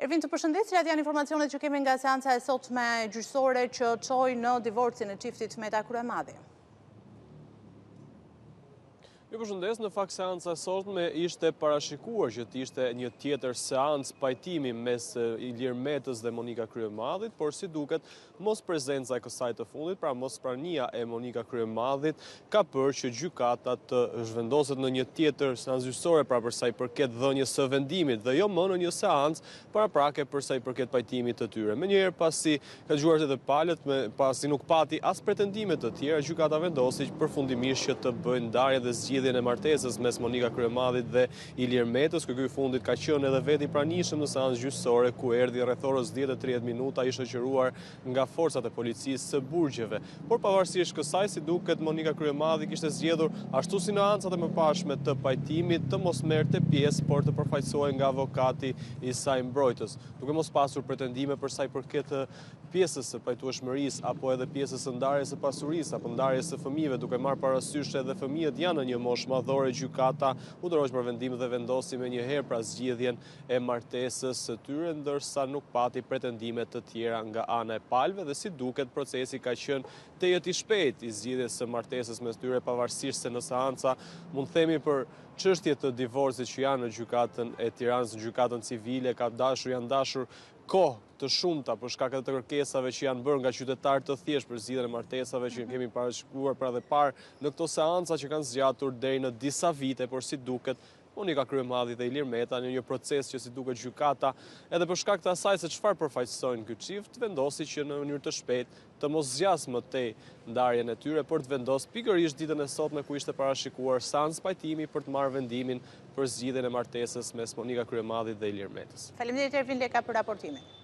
Ervin, të përshëndes, cilat janë informacionet që kemi nga seanca e sotme gjyqësore që çoi në divorcin e çiftit Meta Kryemadhi? Ju përshëndes, në fakt seanca e sotme ishte parashikuar që të ishte një tjetër seancë pajtimi mes Ilir Metës dhe Monika Kryemadhit, por si duket mosprezenca e kësaj të fundit, pra mosprania e Monika Kryemadhit, ka bërë që gjykata të zhvendoset në një tjetër seancë gjyqësore, pra për sa i përket dhënies së vendimit dhe jo më në një seancë paraprake për sa i përket pajtimit të tyre. Menjëherë pasi ka dëgjuar edhe palët, pasi nuk pati as pretendime të tjera, gjykata vendosi përfundimisht që të bëjë ndarjen dhe zgjidhjen e martesës mes Monika Kryemadhit dhe Ilir Metës, ky i fundit ka qenë edhe vetë i pranishëm në seancë gjyqësore ku erdhi rreth orës 10:30 minuta i shoqëruar nga forcat e policisë së burgjeve. Por pavarësisht kësaj, si duket Monika Kryemadhi kishte zgjedhur, ashtu si në seancat e mëparshme të pajtimit, të mos merrte pjesë, por të përfaqësohej nga avokati i saj mbrojtës, duke mos pasur pretendime për sa i përket pjesës së pajtueshmërisë apo edhe pjesës së ndarjes së pasurisë apo ndarjes së fëmijëve, duke marrë parasysh se edhe fëmijët janë në një moshë madhore, gjykata u tërhoq për vendim dhe vendosi menjëherë pra zgjidhjen e martesës së tyre, ndërsa nuk pati pretendime të tjera nga ana e palëve dhe si duket procesi ka qenë tejet i shpejtë i zgjidhjes së martesës mes tyre, pavarësisht se në seanca mund të themi për çështje të divorcit që janë në gjykatën e Tiranës, në gjykatën civile ka dashur, janë dashur kohë të shumta për shkak edhe të kërkesave që janë bërë nga qytetarë të thjeshtë për zgjidhjen e martesave që kemi parashikuar pra dhe parë në këto seanca që kanë zgjatur deri në disa vite, por si duket Monika Kryemadhi dhe Ilir Meta në një proces që si duket gjykata, edhe për shkak të asaj se çfarë përfaqësojnë ky çift, vendosi që në mënyrë të shpejtë të mos zgjasë më tej ndarjen e tyre, por të vendosë pikërisht ditën e sotme ku ishte parashikuar seancë pajtimi për të marrë vendimin për zgjidhjen e martesës mes Monika Kryemadhit dhe Ilir Metës. Faleminderit Ervin Leka për raportimin.